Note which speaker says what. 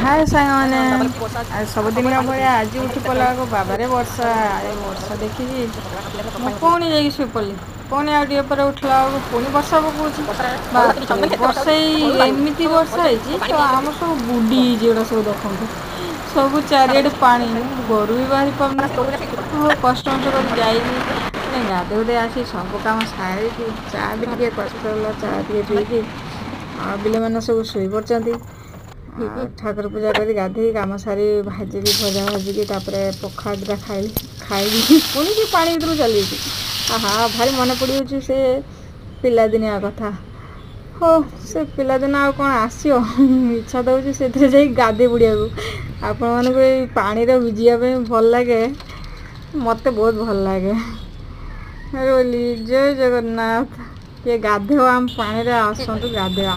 Speaker 1: ହାଏ ସାଙ୍ଗମାନେ, ଆଉ ସବୁଦିନ ଭଳିଆ ଆଜି ଉଠି ପଡ଼ିଲା ବେଳକୁ ବାବାରେ ବର୍ଷା। ଏ ବର୍ଷା ଦେଖିକି ମୁଁ ପୁଣି ଯାଇକି ଶୋଇପଡ଼ିଲି। ପୁଣି ଆଉ ଟିକେ ପରେ ଉଠିଲା ବେଳକୁ ପୁଣି ବର୍ଷା ପକଉଛି। ବାପରେ, ବର୍ଷା ଏଇ ଏମିତି ବର୍ଷା ହେଇଛି ତ ଆମର ସବୁ ବୁଡ଼ି ହେଇଛି। ଏଗୁଡ଼ା ସବୁ ଦେଖନ୍ତୁ, ସବୁ ଚାରିଆଡ଼େ ପାଣି, ମୁଁ ଘରୁ ବି ବାହାରି ପାରୁନି। ହଉ, କଷ୍ଟମଷ୍ଟେ କରି ଯାଇକି ପୁଣି ଗାଧୋଇ ଗୁଧେଇ ଆସି ସବୁ କାମ ସାରିକି ଚା ବି ଟିକେ କଷ୍ଟ ହେଲା, ଚା ଟିକେ ପିଇକି, ଆଉ ପିଲାମାନେ ସବୁ ଶୋଇପଡ଼ିଛନ୍ତି। ଆଉ ଠାକୁର ପୂଜା କରି ଗାଧେଇ କାମ ସାରି ଭାଜିଲି, ଭଜା ଭାଜିକି ତାପରେ ପଖାଳ ଦୁଇଟା ଖାଇଲି। ଖାଇକି ପୁଣି ସେ ପାଣି ଭିତରକୁ ଚାଲିଯାଇଛି। ଆହା, ଭାରି ମନେ ପଡ଼ିଯାଉଛି ସେ ପିଲାଦିନିଆ କଥା। ହଉ, ସେ ପିଲାଦିନ ଆଉ କ'ଣ ଆସିବ? ଇଚ୍ଛା ତ ହେଉଛି ସେଥିରେ ଯାଇ ଗାଧେଇ ପଡ଼ିବାକୁ। ଆପଣମାନଙ୍କୁ ଏଇ ପାଣିରେ ଭିଜିବା ପାଇଁ ଭଲ ଲାଗେ? ମୋତେ ବହୁତ ଭଲ ଲାଗେ। ରହିଲି, ଜୟ ଜଗନ୍ନାଥ। କିଏ ଗାଧେଇବ ଆମ ପାଣିରେ, ଆସନ୍ତୁ ଗାଧେଇବା।